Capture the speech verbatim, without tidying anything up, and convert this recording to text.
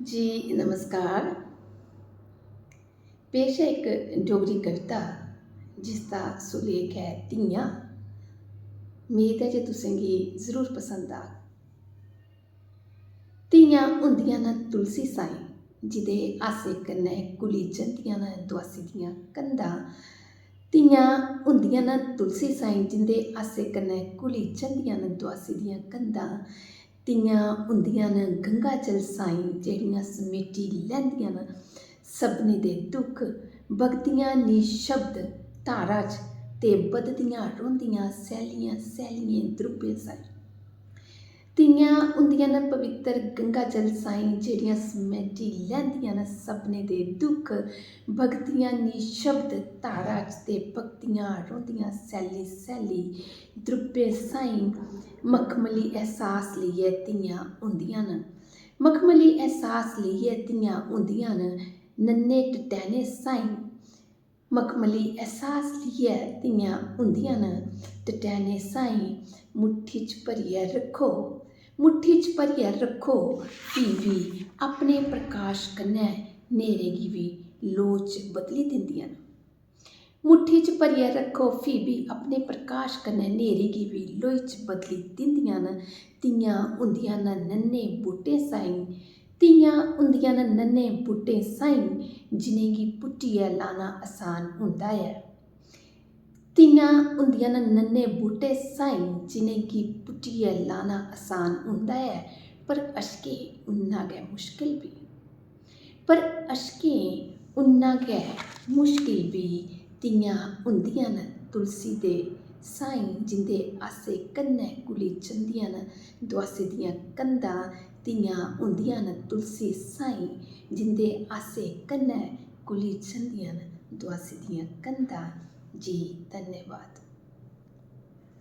जी नमस्कार। पेश ऐ इक डोगरी कविता जिसदा सुलेख ऐ धीयां। मेद ऐ जे तुसें गी जरूर पसंद आग। धीयां होंदियां न तुलसी साईं, जिदे हास्से कन्नै घुली जंदियां न दुआसी दियां कंधां। धीयां होंदियां न तुलसी साईं, जिंदे हास्से कन्नै घुली जंदियां न दुआसी दियां कंधां। धीयां होंदियां न गंगा जल साईं, जेह्ड़ियां समेटी लैंदियां न सभनें दे दुख। बगदियां निशब्द धारा च ते बधदियां रौंह्दियां सैल्लियें सैल्लियें द्रुब्बें साईं। धीयां होंदियां न पवित्तर गंगा जल साईं, जेह्ड़ियां समेटी लैंदियां न सभनें दे दुख। बगदियां निशब्द धारा च ते बगदियां रौंह्दियां सैल्ली सैल्ली द्रुब्बें साईं। मखमली एहसास लेइयै धीयां होंदियां न, मखमली एहसास लेइयै धीयां होंदियां न नन्ने टटैने साईं। मखमली एहसास लेइयै धीयां होंदियां न टटैने साईं। मुट्ठी च भरियै रक्खो, मुट्ठी च भरियै रक्खो, फ्ही बी अपने प्रकाश कन्नै न्हेरे गी बी लोऽ च बदली दिंदियां न। मुट्ठी च भरियै रक्खो, फ्ही बी अपने प्रकाश कन्नै न्हेरे गी बी लोई च बदली दिंदियां न। धीयां होंदियां न नन्ने बूह्टे साईं, धीयां होंदियां न नन्ने बूह्टे साईं, जिनेंगी पुट्टियै लाना असान होंदा ऐ। धीयां होंदियां न नन्ने बूह्टे साईं, जिनेंगी पुट्टियै लाना असान होंदा ऐ, पर अश्कें उन्ना गै मुश्किल बी। पर अश्कें उन्ना गै मुश्किल बी। धीयां होंदियां न तुलसी दे साईं, जिंदे हास्से कन्नै घुली जंदियां न दुआसी दियां कंधां। धीयां होंदियां न तुलसी साईं, जिंदे हास्से कन्नै घुली जंदियां न दुआसी दियां कंधां। जी धन्यवाद।